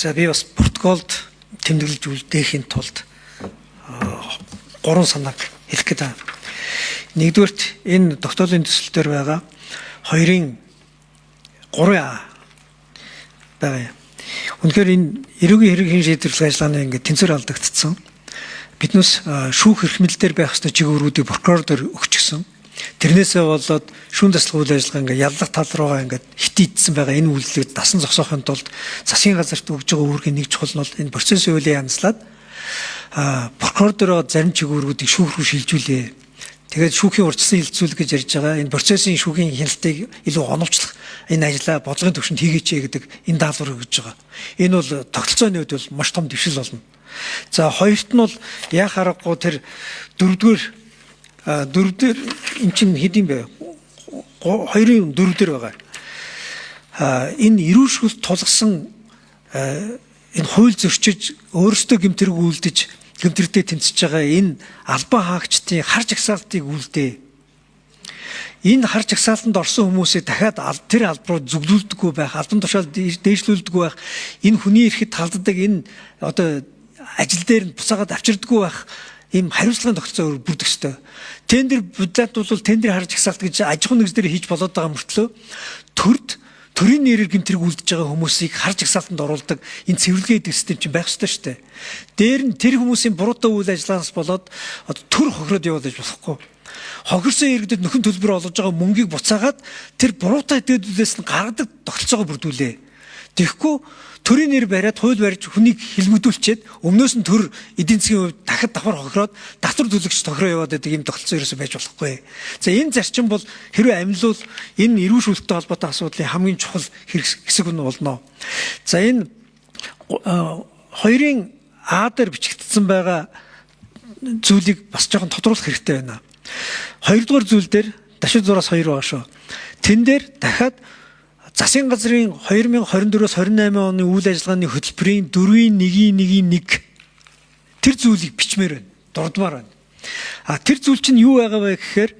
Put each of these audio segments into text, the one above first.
За, би бас протоколд тэмдэглэж үлдээхийн тулд гурван санааг хэлэх гээд байна. Нэгдүгээрт, энэ тогтоолын төсөл дээр байгаа 2-ын 3А байгаа юм. Үнэхээр энэ эрүүгийн хэргийн шийдвэрлэх ажиллагааны ингээд тэнцвэр алдагдсан. Биднээс шүүх эрх мэдэл дээр байх ёстой чиг үүргүүдийг прокурор дээр өгчихсөн. Тэрнээсээ болоод шүүн таслах үйл ажиллагаа ингээд яллах тал руугаа ингээд хитийдсэн байгаа энэ үйлдэлийг дасан зогсоохын тулд засгийн газарт өгж байгаа үүргийн нэг чухал нь бол энэ процессын хуулийг янзлаад прокурор дээр зарим чиг үүргүүдийг шүүх рүү шилжүүлээ. Тэгээд шүүхийн урьдчилан хилцүүлэх гэж ярьж байгаа энэ процессын шүүхийн хяналтыг илүү оновчлох энэ ажлаа бодлогын түвшинд хийгээч гэдэг энэ даалгаврыг өгж байгаа. Энэ бол тогтолцооны хувьд бол маш том дэвшил болно. За, хоёрт нь бол яа харахгүй тэр дөрөвдүгээр, дөрөвдөр эн чинь хэд юм бэ? Хоёрын дөрөвдөр байгаа. Энэ эрүүшгэл тулгсан энэ хууль зөрчиж, өөрсдөө гэмтэрэг үлдэж, гэмтэрдээ тэмцэж байгаа энэ албан хаагчдын хар жагсаалтыг үлдээ. Энэ хар жагсаалтанд орсон хүмүүсийг дахиад тэр алба руу зүглүүлдэггүй байх, албан тушаал дээшлүүлдэггүй байх, энэ хүний эрхэд талддаг энэ одоо ажил дээр нь буцаагаад авчирдаггүй байх ийм хариуцлагын тогтолцоо бүрдэх ёстой. Тендер бодлоод бол тендер хар жагсаалт гэж аж ахуйн нэгж дээр хийж болоод байгаа мөртлөө төрд төрийн нэрээр гэмтрэг үлдэж байгаа хүмүүсийг хар жагсаалтанд оруулдаг энэ цэвэрлэгээ гэдэг систем чинь байх ёстой шүү дээ. Дээр нь тэр хүмүүсийн буруутай үйл ажиллагаанаас болоод одоо төр хохироод явуулж болохгүй. Хохирсон иргэдэд нөхөн төлбөр олгож байгаа мөнгийг буцаагаад тэр буруутай этгээдүүдээс нь гаргадаг тогтолцоогоо бүрдүүлээ. Тэгэхгүй төрийн нэр бариад, хууль барьж, хүнийг хилмигдүүлчихэд өмнөөс нь төр эдийн засгийн хувьд дахид давхар хохироод, татвар төлөгч тохироо яваад байдаг ийм тогтолцоо ерөөсөө байж болохгүй. За, энэ зарчим бол хэрвээ амилвал энэ эрүүл шүлттэй холбоотой асуудлын хамгийн чухал хэсэг нь болно. За, энэ хоёрын А дээр бичигдсэн байгаа зүйлийг бас жоохон тодруулах хэрэгтэй байна. Хоёрдугаар зүйл дээр дашид зураас 2 байгаа шүү. Тэн дээр дахиад засгийн газрын 2024-өөс 28 оны үйл ажиллагааны хөтөлбөрийн 4-ийн 1-ийн 1-ийн 1 тэр зүйлийг бичмээр байна. Дурдмаар байна. А тэр зүйл чинь юу байгаа вэ гэхээр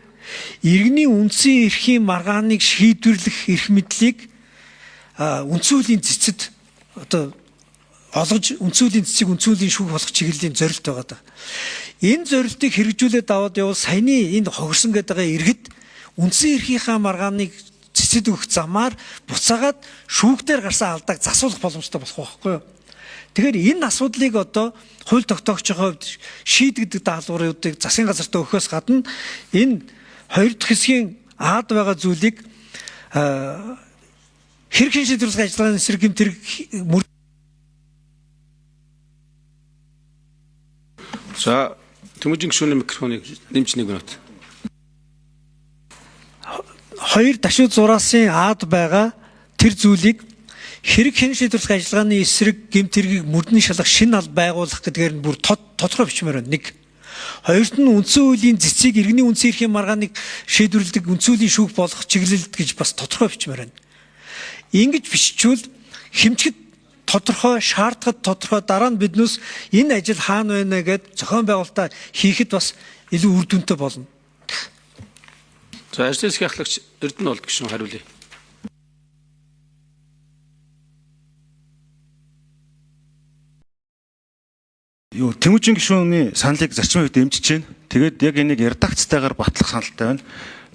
иргэний үндсэн эрхийн маргааныг шийдвэрлэх эрх мэдлийг үндсэн хуулийн цэцэд одоо олгож, үндсэн хуулийн цэцийг үндсэн хуулийн шүүх болох чиглэлийн зорилт байгаа даа. Энэ зорилтыг хэрэгжүүлээд аваад явбал саяны энэ хохирсон гэдэг байгаа иргэд үндсэн эрхийнхаа маргааныг цэцэд өгөх замаар буцаагаад шүүхтэр гарсан алдааг засуулах боломжтой болох байхгүй юу? Тэгэхээр энэ асуудлыг одоо хууль тогтоогчийн хувьд шийдэгдэг даалгавруудыг засгийн газартаа өгөхөөс гадна энэ хоёр дахь хэсгийн аад байгаа зүйлийг хэрэг шийдвэрлэх ажиллагааны эсрэг гэмт хэрэг За, Тэмүүжин гишүүний микрофоныг нэмж 1 минут. Хоёр дашуу зураасын аад байгаа тэр зүйлийг хэрэг хэн шийдвэрлэх ажиллагааны эсрэг гэмт хэргийг мөрдөн шалгах шинэ алба байгуулах гэдгээр нь бүр тодорхой бичмээр байна. Нэг. Хоёрт нь үндсэн хуулийн цэцгийг иргэний үндсэн эрхийн маргааныг шийдвэрлэдэг үндсэн хуулийн шүүх болох чиглэлд гэж бас тодорхой бичмээр байна. Ингэж биччихвэл хэмжихэд тодорхой, шаардлагад тодорхой, дараа нь биднээс энэ ажил хаана байна гэд зохион байгуулалтаа хийхэд бас илүү үр дүнтэй болно. За, ажлын засгийн ахлагч Эрдэнэ болд гишүүн хариулъя. Юу, Тэмүүжин гишүүний саналыг зарчмын хувьд дэмжиж байна. Тэгээд яг энийг редакцтайгаар батлах саналтай байна.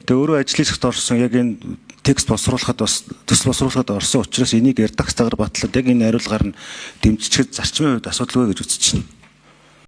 Тэгээ өөрөө ажлын хэсэгт орсон, яг энэ текст боловсруулахад бас төсөл боловсруулахад орсон учраас энийг редакцтайгаар батлаад яг энэ хариулгаар нь дэмжихэд зарчмын хувьд асуудалгүй гэж үзэж байна.